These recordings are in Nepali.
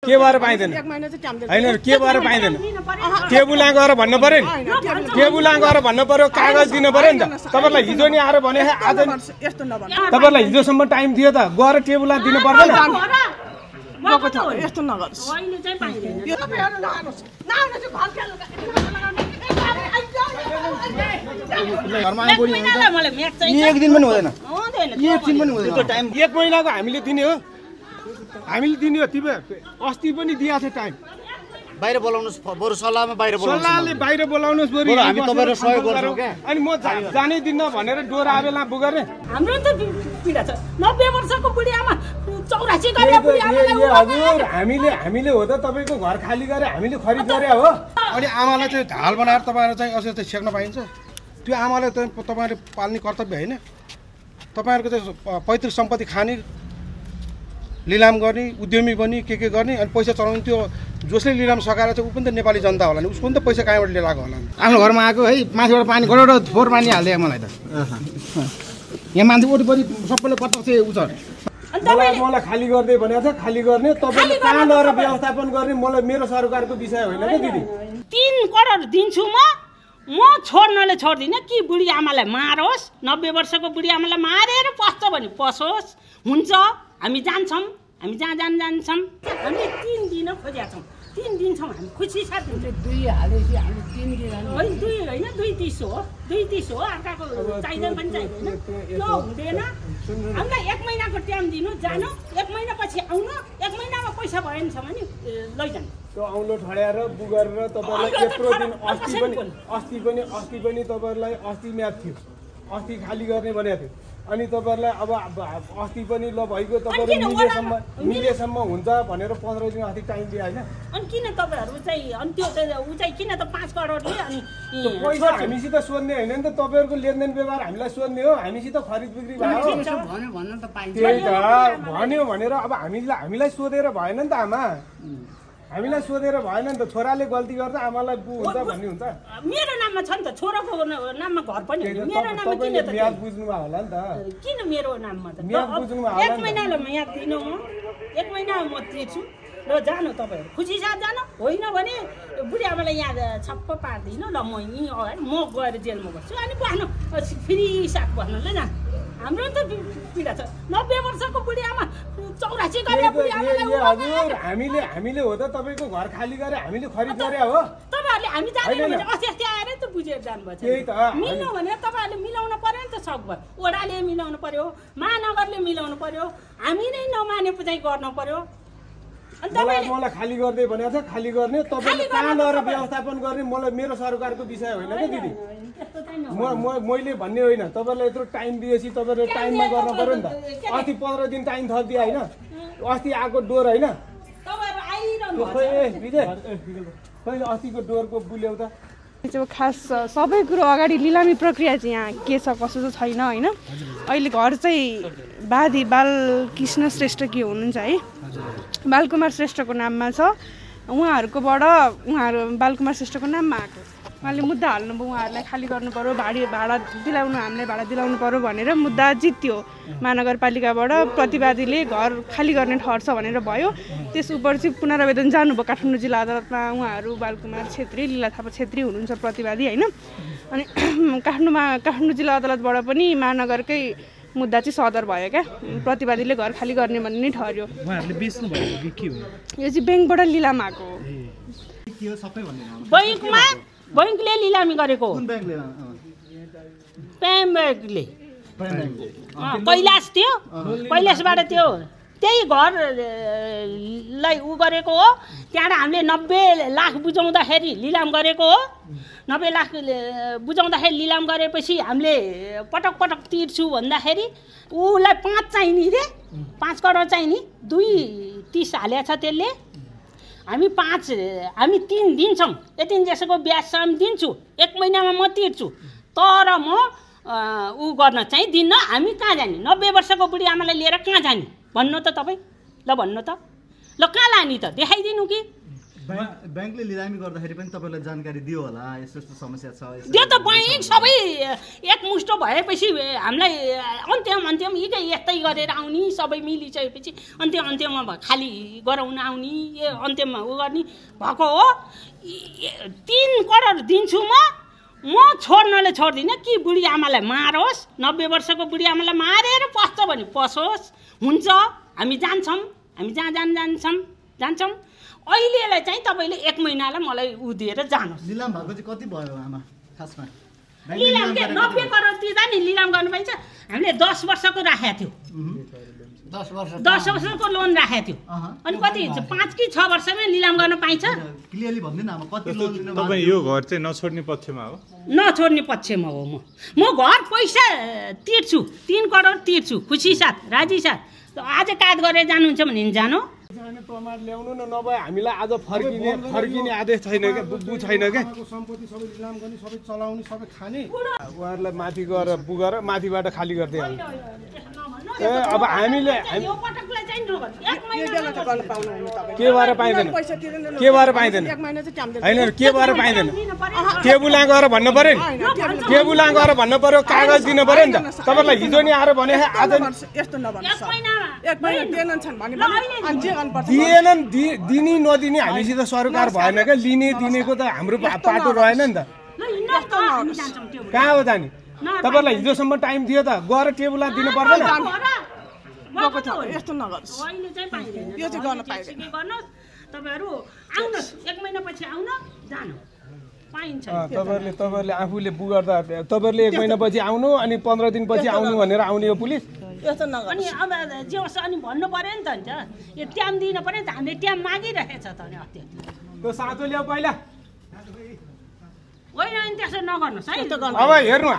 के भएर पाइदैन हैन के भएर पाइदैन टेबुलमा गएर भन्नु पर्यो नि टेबुलमा गएर भन्नु पर्यो कागज दिनु पर्यो नि त तपाईहरुलाई हिजो नि आएर भने आज यस्तो नभन्नु तपाईहरुलाई हिजोसम्म टाइम थियो त गएर टेबुलमा दिनु पर्दैन गएको छ यस्तो नगर्नुस् अहिले चाहिँ पाइदैन यो तपाईहरु नआउनुस् नआउनुस् घर खेल्नु घरमा आइपुग्यो भने मलाई म्याच चाहिँ एक दिन पनि हुँदैन एक दिन पनि हुँदैन त्यो टाइम एक महिनाको हामीले दिने हो तिमी अस्ति पनि दिएको थियो टाइम बाहिर बोलाउनुस् बरु सल्लाहमा बाहिर बोलाउनुस् सल्लाहले बाहिर बोलाउनुस् बरु हामी तपाईहरु सहयोग गर्छौं के अनि म जानै दिन्न भनेर डोर आवेला बुगरे हाम्रो त पीडा छ 90 वर्षको बुढी आमा 84 गरे बुढी आमालाई हजुर हामीले हो त तपाईको घर खाली गरे हामीले खरिद गरे हो अनि आमालाई चाहिँ ढाल बनाएर तपाईहरु चाहिँ असर चाहिँ सेक्न पाइन्छ त्यो आमालाई त तपाईहरुले पाल्ने कर्तव्य हैन तपाईहरुको चाहिँ पैतृक सम्पत्ति खाने लिलाम गर्ने उद्यमी बनी के गर्ने अनि पैसा चलाउने त्यो जसले लिलाम सकाएर चाहिँ उ पनि त नेपाली जनता होला नि उसको पनि त पैसा कहाँबाट लिएर आएको होला आफ्नो घरमा आएको है माथिबाट पानी गडगड फोहोर पानी हाल्दै मलाई त यहाँ मान्छे वरिपरि सबैले प्रत्यक्ष उछ मलाई खाली गर्दै भनेको छ खाली गर्ने तपाईले कहाँ गएर व्यवस्थापन गर्ने मलाई मेरो सरकारको विषय होइन के दिदी 3 करोड दिन्छु म छोड्नले छोड्दिन कि बुढी आमालाई मारोस् 90 वर्षको बुढी आमालाई मारेर पस्छ भने पसोस् हुन्छ हामी जान्छौं हामी जहाँ जान्छौं हामी 3 दिन खोजेका छौं 3 दिन छौं हामी खुसी साथ दिन्छौं 2 हालेसी हामी 3 दिन होइन 2 होइन 230 हो 230 हो अर्काको चाहिदैन पनि चाहिदैन त्यो हुँदैन हामीलाई 1 महिनाको टाइम दिनु जानु 1 महिनापछि आउनु 1 महिनामा पैसा भएन छ भने लैजानु त्यो औलो ठड्याएर बुगर र तपाईलाई यत्रो दिन अस्ति पनि तपाईलाई अस्ति म्याच थियो अस्ति खाली गर्ने भनेको थियो अनि तपाईहरुलाई अब अस्ति पनि ल भइगयो तपाईहरु मिलेसम्म हुन्छ भनेर 15 दिन अस्ति टाइम दिए हैन अनि किन तपाईहरु चाहिँ अनि त्यो उ चाहिँ किन त 5 करोडले अनि पैसा हामीसित सोध्ने हैन नि त तपाईहरुको लेनदेन व्यवहार हामीलाई सोध्ने हो हामीसित खरिद बिक्री भयो भन्यो भन्न त पाइन्छ त्यही त भन्यो भनेर अब हामीलाई सोधेर भएन नि त आमा हामीलाई सोधेर भएन नि त छोराले गल्ती गर्दा आमालाई बु हुन्छ भन्ने हुन्छ मेरो नाममा छ नि त छोराको नाममा घर पनि हो मेरो नाममा किन त म्याद बुझ्नु भयो होला नि त किन मेरो नाममा त म्याद बुझ्नु भयो होला 1 महिनाले म्याद दिनु म 1 महिना म तिर्छु ल जानु तपाईहरु खुसी साथ जानु होइन भने बुढी आमालाई यहाँ छप्प पार्दिन ल म म गएर जेलमा बस्छु अनि बस्नु फ्री साथ बस्नु ल जानु हाम्रो त पीडा छ 90 वर्षको बुढी आमा 84 गरे बुढी आमालाई हजुर हामीले हो त तपाईको घर खाली गरे हामीले खरिद गरे हो तपाईहरुले हामी जाने भने अस्ति आएर त बुझेर जानु भछ त्यही त मिल्नु भने तपाईहरुले मिलाउन पर्यो नि त सकभर ओडाले मिलाउन पर्यो महानगरले मिलाउन पर्यो हामी नै नमाने चाहिँ गर्न पर्यो अनि मलाई खाली गर्दै भनेको छ खाली गर्ने तपाईले कहाँ गएर व्यवस्थापन गर्ने मलाई मेरो सरकारको विषय होइन के दिदी मैले भन्ने होइन तपाईहरुलाई यत्रो टाइम दिएपछि तपाईहरुले टाइममा गर्न पर्यो नि त अस्ति 15 दिन टाइम थप दिए हैन अस्ति आको डोर हैन तपाईहरु आइरहनु खै अस्तिको डोरको बुल्यौ त खास सबै कुरो अगाडि लिलामी प्रक्रिया चाहिँ यहाँ के छ कसो छैन हैन अहिले घर चाहिँ बादी बालकृष्ण श्रेष्ठ के हुनुहुन्छ है बालकुमार श्रेष्ठको नाममा छ उहाँहरुकोबाट बालकुमार श्रेष्ठको नाममा आएको उहाँले मुद्दा हाल्नुभयो उहाँहरूलाई खाली गर्नु पर्यो भाडा दिलाउनु हामीले भाडा दिलाउनु पर्यो भनेर मुद्दा जित्यो महानगरपालिकाबाट प्रतिवादीले घर खाली गर्ने ठहर छ भनेर भयो त्यस उपर चाहिँ पुनरावेदन जानुभयो काठमाडौँ जिल्ला अदालतमा उहाँहरू बालकुमार छेत्री लीला थापा छेत्री हुनुहुन्छ प्रतिवादी हैन अनि काठमाडौँ जिल्ला अदालतबाट पनि महानगरकै मुद्दा चाहिँ सदर भयो क्या प्रतिवादीले घर खाली गर्ने भन्ने नै ठहर्यो उहाँहरुले बेच्नु भएको के हो यो चाहिँ बैंकबाट लिलाम आएको हो के हो सबै भन्ने बैंकमा बैंकले लिलामी गरेको कुन बैंकले प्याम बैंकले कैलाश थियो कैलाशबाट त्यो त्यही घरलाई उ गरेको हो त्यहाँबाट हामीले 90 लाख बुझाउँदाखेरि लिलाम गरेको हो 90 लाख बुझाउँदाखेरि लिलाम गरेपछि हामीले पटक पटक तिर्छु भन्दाखेरि उलाई 5 चाहिने रे 5 करोड चाहिने 230 हालेको छ त्यसले हामी 3 दिन्छौँ यति जसोको ब्याज साम दिन्छु 1 महिनामा म तिर्छु तर म उ गर्न चाहिँ दिन्न हामी कहाँ जाने 90 वर्षको बुढी आमालाई लिएर कहाँ जाने भन्नु त तपाई ल भन्नु त ल कहाँ लाने त देखाइदिनु कि ब्याङ्कले लिलामी गर्दाखेरि पनि तपाईँलाई जानकारी दियो होला यस्तो यस्तो समस्या छ त्यो त बैङ्क सबै एकमुष्ट भएपछि हामीलाई अन्त्यम यस्तै गरेर आउने सबै मिलिसकेपछि अन्त्यमा खाली गराउन आउने अन्त्यमा उ गर्ने भएको हो। 3 करोड दिन्छु म छोड्नले छोड्दिनँ कि बुढी आमालाई मारोस्, 90 वर्षको बुढी आमालाई मारेर पस्छ भने पसोस्, हुन्छ हामी जान्छौँ, हामी जहाँ जान्छौँ। अहिलेलाई चाहिँ तपाईँले 1 महिनालाई मलाई उ दिएर जानुहोस्। लिलाम भएको चाहिँ कति भयो आमा खासमा? लिलाम के 90 करोड दिँदा नि लिलाम गर्नु पाइन्छ। हामीले 10 वर्षको राखेको थियो, 10 वर्षको लोन राखेको थियो। अनि कति 5 कि 6 वर्षमै लिलाम गर्न पाइन्छ। क्लियरली भन्दिनँ आमा कति लोन लिनु? तपाईँ यो घर चाहिँ नछोड्ने पक्षमा हो? नछोड्ने पक्षमा हो म घर पैसा तिर्छु, 3 करोड तिर्छु खुसी साथ राजी साथ। आज काट गरेर जानुहुन्छ भने जानु प्रमाण ल्याउनु न, नभए हामीलाई आज फर्किने आदेश छैन क्या, बुझ छैन क्या। सम्पत्ति सबै लिलाम गर्ने, सबै चलाउने, सबै खाने। उहाँहरूलाई माथि गएर पुगेर माथिबाट खाली गर्दै आउनु। अब हामीले के भएर पाइँदैन, के भएर पाइँदैन होइन, के भएर पाइँदैन? टेबुला गएर भन्नु पर्यो नि, टेबुला गएर भन्नु पर्यो, कागज दिनु पर्यो नि त। तपाईँलाई हिजो नि आएर भने आज दिएनन्, दिने नदिने हामीसित सरकार भएन क्या। लिने दिनेको त हाम्रो पाटो रहेन नि त। कहाँ हो जाने? तपाईँलाई हिजोसम्म टाइम थियो त, गएर टेबुला दिनु पर्दैन? यस्तो नगर्नुहोस्, यो चाहिँ गर्न पाइँदैन। तपाईँहरू आउनुहोस्, 1 महिनापछि आउन जानु पाइन्छ। तपाईँहरूले आफूले बुगर्दा तपाईँहरूले 1 महिनापछि आउनु अनि 15 दिनपछि आउनु भनेर आउने हो पुलिस। अनि अब जे होस् अनि भन्नु पर्यो नि त। हुन्छ यो ट्याम दिनु पर्यो नि त, हामीले ट्याम मागिरहेछ त। अनि अस्ति त्यो साँचो ल्याऊ पहिला। होइन अनि त्यसो नगर्नुहोस् है। अब हेर्नु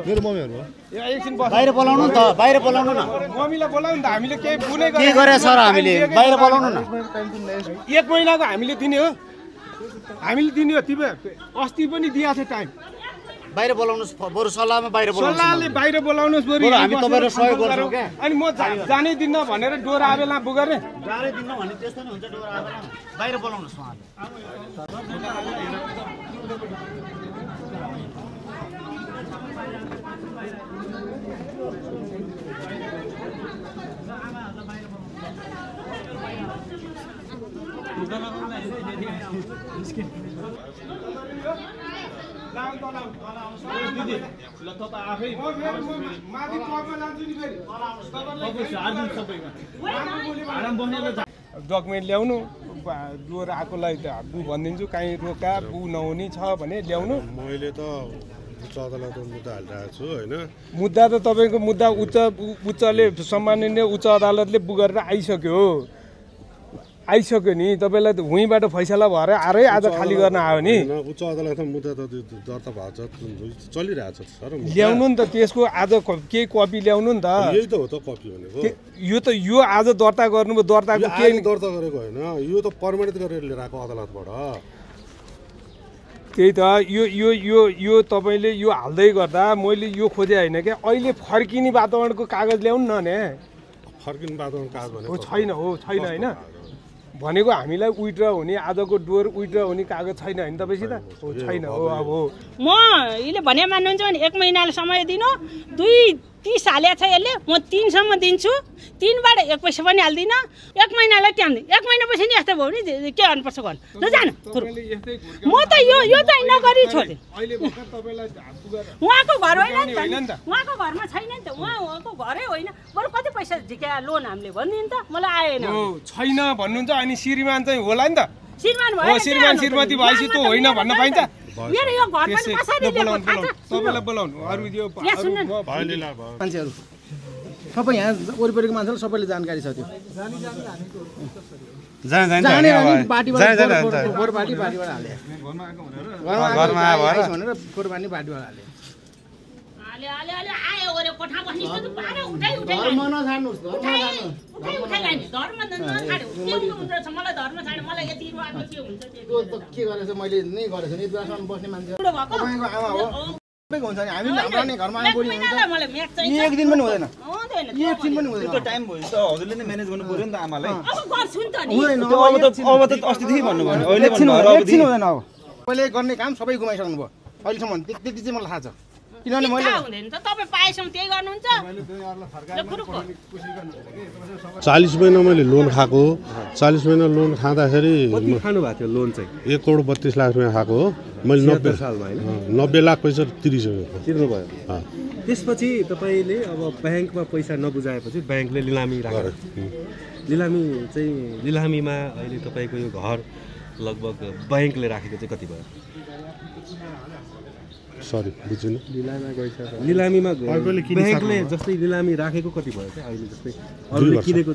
मेरो मम्मीहरू हो। एकछिन बाहिर बोलाउनु त, बाहिर बोलाउनु न। मम्मीलाई बोलाउनु त, हामीले केही पुनै के गरे सर? हामीले बाहिर बोलाउनु न। 1 महिनाको हामीले दिने हो, हामीले दिने हो। तिमी अस्ति पनि दिएको छ टाइम। बाहिर बोलाउनुहोस्, बरु सल्लाहमा बाहिर बोलाउनुहोस्। सल्लाहले बाहिर बोलाउनुहोस् बरु। हामी तपाईँलाई सहयोग गर्छौँ क्या। अनि म जानै दिन्न भनेर डोरा आवेला बुगर्ने? जानै दिन्न भने त्यस्तो नि हुन्छ। डोरा आवेला बाहिर बोलाउनुहोस् उहाँले। दिदी ल तपाईँ आफै माथि टपमा लान्छु नि फेरि डकुमेन्ट ल्याउनु। डोर आएकोलाई त बु भनिदिन्छु, काहीँ रोका बु नहुने छ भने ल्याउनु। मैले त उच्च अदालतमा मुद्दा हालिरहेको छु होइन। मुद्दा त तपाईँको मुद्दा उच्चले सम्माननीय उच्च अदालतले बुगेर आइसक्यो नि। तपाईँलाई त हुँबाट फैसला भएर आएरै आज खाली गर्न आयो नि। उच्च अदालतमा मुद्दा त दर्ता भएको छ, चलिरहेको छ सर। ल्याउनु नि त त्यसको आज केही कपी ल्याउनु नि त। यही त हो त कपी भनेको। यो आज दर्ता गर्नुभयो, दर्ताको केही दर्ता गरेको होइन, यो त पर्मानेन्ट गरेर लिएर आएको अदालतबाट। त्यही त यो तपाईँले यो हाल्दै गर्दा मैले यो खोजे होइन क्या। अहिले फर्किने वातावरणको कागज ल्याउनु न ने। फर्किने वातावरण कागज भनेको छैन होइन भनेको हामीलाई विथड्र हुने, आजको डोर विथड्र हुने कागज छैन होइन तपाईँसित? छैन हो। अब म यसले भने मान्नुहुन्छ भने 1 महिनाले समय दिनु। 2-30 हालेको छ यसले, म 3 सम्म दिन्छु। 3बाट 1 पैसा पनि हाल्दिनँ। 1 महिनालाई ट्याम दिनु। 1 महिनापछि नि यस्तो भयो भने के गर्नुपर्छ गर्नु ल, जानु। म त यो चाहिँ नगरी छोडेँ। उहाँको घर होइन नि त, उहाँको घरमा छैन नि त, उहाँको घरै होइन। बरु कति पैसा झिक्या लोन हामीले भनिदिनु त, मलाई आएन। छैन भन्नुहुन्छ अनि श्रीमान चाहिँ होला नि त। श्रीमान भयो, श्रीमान श्रीमती भएपछि त होइन भन्न पाइन्छ? मेरो यो घर पनि कसरी ल्याएको थाहा छ? तपाईँलाई बोलाउनु अरू यो मान्छेहरू सबै यहाँ वरिपरिको मान्छेहरू सबैले जानकारी छ त्यो। पार्टीबाट हाले, घरमा आएको भनेर कुर्बानी पार्टीबाट हाले। अलिअलि आयो गरे कोठा बस्ने त पारा उठाइ धर्म नछाड्नुहोस् उठाइ लाने धर्म नछाड्यो के हुन्छ मलाई धर्म छाड्यो मलाई यति रुवाको के हुन्छ त्यो त के गरेछ मैले नै गरेछु नि दुवासम्म बस्ने मान्छे तपाईँको आमा हो सबैको हुन्छ नि हामी हाम्रो नि घरमा आमा बुढी हुन्छ मलाई म्याच चाहिँ एक दिन पनि हुँदैन हुँदैन एक दिन पनि हुँदैन त्यो टाइम भयो नि त हजुरले नै म्यानेज गर्नु पर्यो नि त आमालाई अब गर्छु नि त नि हुँदैन अब त अस्तिदेखि भन्नुभयो अहिले एकछिन भन्नुभयो एकछिन हुँदैन अब मैले गर्ने काम सबै गुमाइसक्नु भयो अहिलेसम्म त्यति चाहिँ मलाई थाहा छ किनभने मैले हुँदैन त तपाईँ पाएसम्म त्यही गर्नुहुन्छ 40 महिना मैले लोन खाएको 40 महिना लोन खाँदाखेरि खानु भएको थियो लोन चाहिँ 1 करोड 32 लाख रुपियाँ खाएको हो मैले 70 सालमा हैन 90 लाख पैसा तिरिसकेको तिर्नु भयो त्यसपछि तपाईले अब ब्याङ्कमा पैसा नबुझाएपछि ब्याङ्कले लिलामी राखेर लिलामीमा अहिले तपाईको यो घर लगभग ब्याङ्कले राखेको चाहिँ कति भयो सरी बुझिन लिलामीमा ब्याङ्कले जस्तै लिलामी राखेको कति भयो चाहिँ अहिले जस्तै अरूले किनेको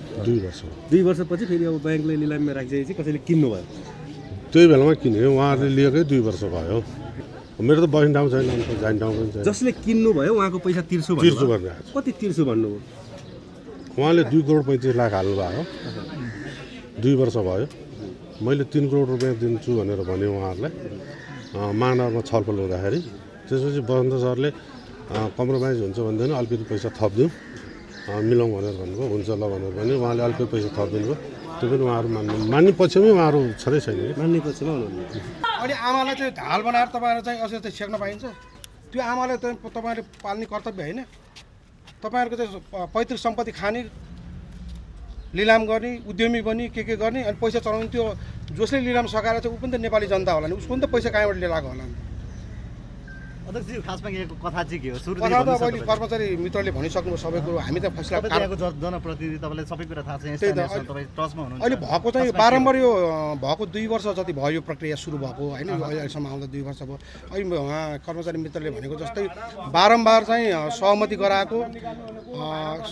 2 वर्षपछि फेरि अब ब्याङ्कले लिलामीमा राखिसकेपछि कसैले किन्नु भयो त्यही बेलामा किने उहाँहरूले लिएकै 2 वर्ष भयो मेरो त बस्ने ठाउँ छैन जाने ठाउँ पनि छैन जसले किन्नु भयो उहाँको पैसा तिर्छु गर्ने कति तिर्छु भन्नुभयो उहाँले 2 करोड 35 लाख हाल्नु भएको 2 वर्ष भयो मैले 3 करोड रुपियाँ दिन्छु भनेर भने उहाँहरूलाई मानवमा छलफल हुँदाखेरि त्यसपछि बसन्त सरले कम्प्रोमाइज हुन्छ भन्दैन अलिकति पैसा थपिदिउँ मिलाउँ भनेर भन्नुभयो हुन्छ ल भनेर भने उहाँले अलिकति पैसा थपिदिनु भयो त्यो पनि उहाँहरू मान्ने पक्षमै उहाँहरू छँदै छैन मान्ने पक्षमा हुनुहुन्छ अनि आमालाई चाहिँ ढाल बनाएर तपाईँहरू चाहिँ अझै चाहिँ सेक्न पाइन्छ त्यो आमालाई चाहिँ तपाईँहरूले पाल्ने कर्तव्य होइन तपाईँहरूको चाहिँ पैतृक सम्पत्ति खाने लिलाम गर्ने उद्यमी बनी के गर्ने अनि पैसा चलाउने त्यो जसले लिलाम सकाएर चाहिँ ऊ पनि त नेपाली जनता होला नि उसको पनि त पैसा कहाँबाट लिएर आएको होला नि अध्यक्षज्यू खासमा यहाँको कथा चाहिँ के हो कथा त अब अहिले कर्मचारी मित्रले भनिसक्नु सबै कुरो हामी त फैसला जनप्रतिनिधि तपाईँलाई सबै कुरा थाहा छ तपाईँ टचमा हुनुहुन्छ अहिले भएको चाहिँ बारम्बार यो भएको 2 वर्ष जति भयो यो प्रक्रिया सुरु भएको होइन अहिलेसम्म आउँदा 2 वर्ष भयो अहिले उहाँ कर्मचारी मित्रले भनेको जस्तै बारम्बार चाहिँ सहमति गराएको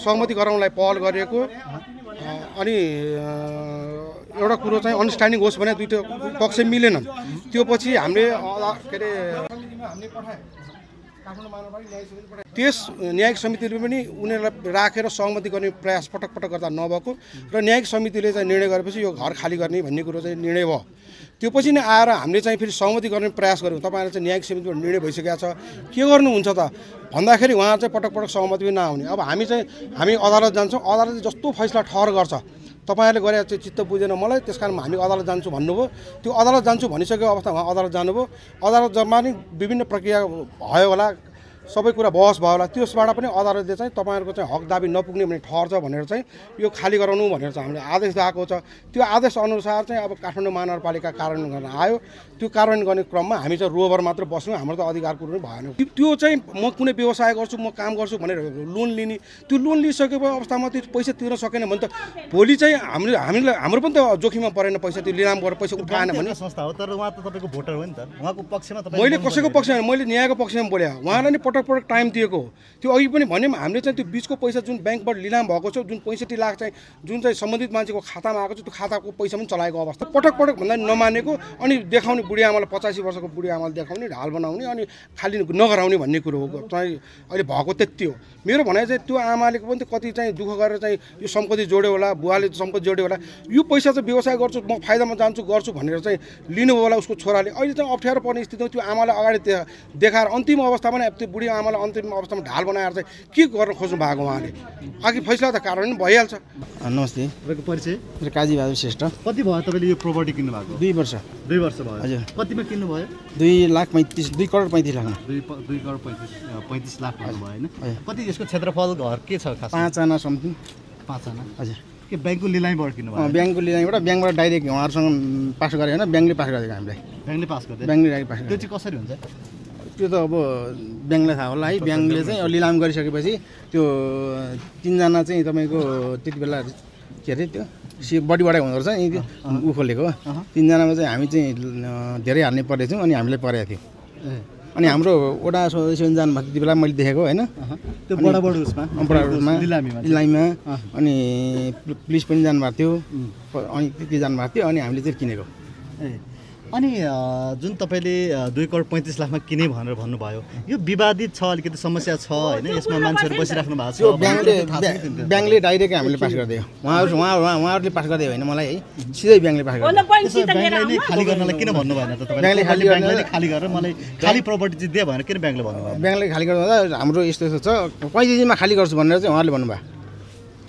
सहमति गराउनलाई पहल गरिएको अनि एउटा कुरो चाहिँ अन्डरस्ट्यान्डिङ होस् भने दुईटा पक्ष मिलेनन् त्यो पछि हामीले के अरे त्यस न्यायिक समितिले पनि उनीहरूलाई राखेर सहमति गर्ने प्रयास पटक पटक गर्दा नभएको र न्यायिक समितिले चाहिँ निर्णय गरेपछि यो घर खाली गर्ने भन्ने कुरो चाहिँ निर्णय भयो त्यो पछि नै आएर हामीले चाहिँ फेरि सहमति गर्ने प्रयास गऱ्यौँ तपाईँहरू चाहिँ न्यायिक समितिबाट निर्णय भइसकेको छ के गर्नुहुन्छ त भन्दाखेरि उहाँ चाहिँ पटक पटक सहमति पनि नआउने अब हामी अदालत जान्छौँ अदालतले जस्तो फैसला ठहर गर्छ तपाईँहरूले गरे चाहिँ चित्त बुझेन मलाई त्यस कारण हामी अदालत जान्छु भन्नुभयो त्यो अदालत जान्छु भनिसकेको अवस्थामा उहाँ अदालत जानुभयो अदालत जम्मा नि विभिन्न प्रक्रिया भयो होला सबै कुरा बहस भयो होला त्यसबाट पनि अदालतले चाहिँ तपाईँहरूको चाहिँ हक दाबी नपुग्ने भने ठहर छ भनेर चाहिँ यो खाली गराउनु भनेर चाहिँ हामीले आदेश दिएको छ त्यो आदेश अनुसार चाहिँ अब काठमाडौँ महानगरपालिका कार्यान्वयन गर्न आयो त्यो कार्यान्वयन गर्ने क्रममा हामी चाहिँ रोभर मात्र बस्यौँ हाम्रो त अधिकार कुरो पनि भएन त्यो चाहिँ म कुनै व्यवसाय गर्छु म काम गर्छु भनेर लोन लिने त्यो लोन लिइसकेको अवस्थामा त्यो पैसा तिर्न सकेन भने त भोलि चाहिँ हाम्रो पनि त जोखिममा परेन पैसा त्यो लिलाम गरेर पैसा उठाएन भने संस्था हो तर उहाँ त तपाईँको भोटर हो नि त उहाँको पक्षमा मैले कसैको पक्षमा मैले न्यायको पक्षमा बोले उहाँलाई नि पटक टाइम दिएको हो त्यो अघि पनि भन्यौँ हामीले चाहिँ त्यो बिचको पैसा जुन ब्याङ्कबाट लिलाम भएको छ जुन 65 लाख चाहिँ जुन चाहिँ सम्बन्धित मान्छेको खातामा आएको छ त्यो खाताको पैसा पनि चलाएको अवस्था पटक भन्दा नमानेको अनि देखाउने बुढी आमालाई 85 वर्षको बुढी आमालाई देखाउने ढाल बनाउने अनि खाली नगराउने भन्ने कुरो हो चाहिँ अहिले भएको त्यति हो मेरो भनाइ चाहिँ त्यो आमाले पनि कति चाहिँ दुःख गरेर चाहिँ यो सम्पत्ति जोड्यो होला बुवाले सम्पत्ति जोड्यो होला यो पैसा चाहिँ व्यवसाय गर्छु म फाइदामा जान्छु गर्छु भनेर चाहिँ लिनुभयो होला उसको छोराले अहिले चाहिँ अप्ठ्यारो पर्ने स्थितिमा त्यो आमालाई अगाडि देखाएर अन्तिम अवस्थामा नै त्यो बुढी आमालाई अन्तिम अवस्थामा ढाल बनाएर चाहिँ के गर्न खोज्नु भएको उहाँले आखिर फैसला त कार्यान्वयन भइहाल्छ नमस्ते तपाईँको परिचय मेरो काजी बहादुर श्रेष्ठ कति भयो तपाईँले यो प्रपर्टी किन्नु भएको 2 वर्ष 2 वर्ष भयो हजुर कतिमा किन्नु भयो 2 करोड 35 लाखमा 2 करोड 35 लाख भयो होइन कति यसको क्षेत्रफल घर के छ खास 5 आना समथिङ 5 आना हजुर के ब्याङ्कको लिलामीबाट किन्नु भयो ब्याङ्कको लिलामीबाट ब्याङ्कबाट डाइरेक्ट उहाँहरूसँग पास गरे होइन ब्याङ्कले पास गरेको हामीलाई ब्याङ्कले पास गर्दै ब्याङ्कले डाइरेक्ट पास त्यो चाहिँ कसरी हुन्छ त्यो त अब ब्याङ्कलाई थाहा होला है ब्याङ्कले चाहिँ लिलाम गरिसकेपछि त्यो 3 जना चाहिँ तपाईँको त्यति बेला के अरे त्यो बढीबढाइ हुँदो रहेछ ऊ खोलेको 3 जनामा चाहिँ हामी चाहिँ धेरै हाल्ने परेछौँ अनि हामीलाई परेको थियो अनि हाम्रो वडा सदस्य जानुभएको त्यति बेला मैले देखेको होइन त्यो बडाबड उसमा लिलामीमा अनि पुलिस पनि जानुभएको थियो अनि त्यति जानुभएको थियो अनि हामीले चाहिँ किनेको अनि जुन तपाईँले 2,35,00,000मा किने भनेर भन्नुभयो यो विवादित छ अलिकति समस्या छ होइन यसमा मान्छेहरू बसिराख्नु भएको छ त्यो ब्याङ्कले डाइरेक्ट हामीले पास गरिदियो उहाँहरूले पास गरिदियो होइन मलाई है सिधै ब्याङ्कले पास गरिदियो ब्याङ्कले नै खाली गर्नलाई किन भन्नु भएन त तपाईँले ब्याङ्कले खाली गरेर मलाई खाली प्रपर्टी चाहिँ दिए भएन किन ब्याङ्कले भन्नुभयो ब्याङ्कले खाली गर्दा हाम्रो यस्तो छ 35 दिनमा खाली गर्छु भनेर चाहिँ उहाँहरूले भन्नुभयो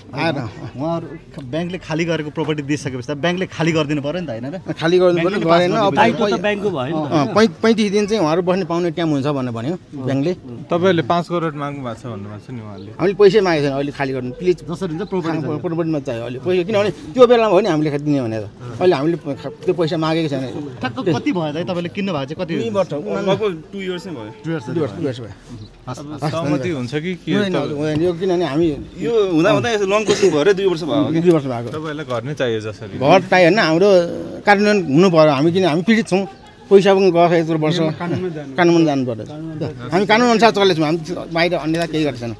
आएर उहाँहरू ब्याङ्कले खाली गरेको प्रपर्टी दिइसकेपछि त ब्याङ्कले खाली गरिदिनु पऱ्यो नि त होइन र खाली गर्नु पर्ने गरेन अब ब्याङ्कको भयो 35 दिन चाहिँ उहाँहरू बस्ने पाउने टाइम हुन्छ भनेर भन्यो ब्याङ्कले तपाईँहरूले 5 करोड माग्नु भएको छ भन्नुभएको छ नि उहाँले हामीले पैसै मागेको छैन अहिले खाली गर्नु प्लिज जसरी हुन्छ प्रोपर्टीमा चाहियो अहिले पैसा किनभने त्यो बेलामा हो नि हामीले दिने भनेर अहिले हामीले त्यो पैसा मागेको छैन ठ्याक्क कति भयो त तपाईँले किन्नु भएको चाहिँ कति वर्ष लगभग 2 इयर्स नै भयो 2 वर्ष भयो सहमति हुन्छ कि के यो किनभने हामी यो हुँदा हुँदा लङ कोचिङ भएर 2 वर्ष भयो 2 वर्ष भएको तपाईँलाई घर नै चाहियो जसरी घर चाहियो होइन हाम्रो कार्यान्वयन हुनु पर्यो हामी किन हामी पीडित छौँ पैसा पनि गएको यत्रो वर्ष कानुनमा जानु पर्यो हामी कानुन अनुसार चलेछौँ हामी बाहिर अन्यथा केही गरेको छैन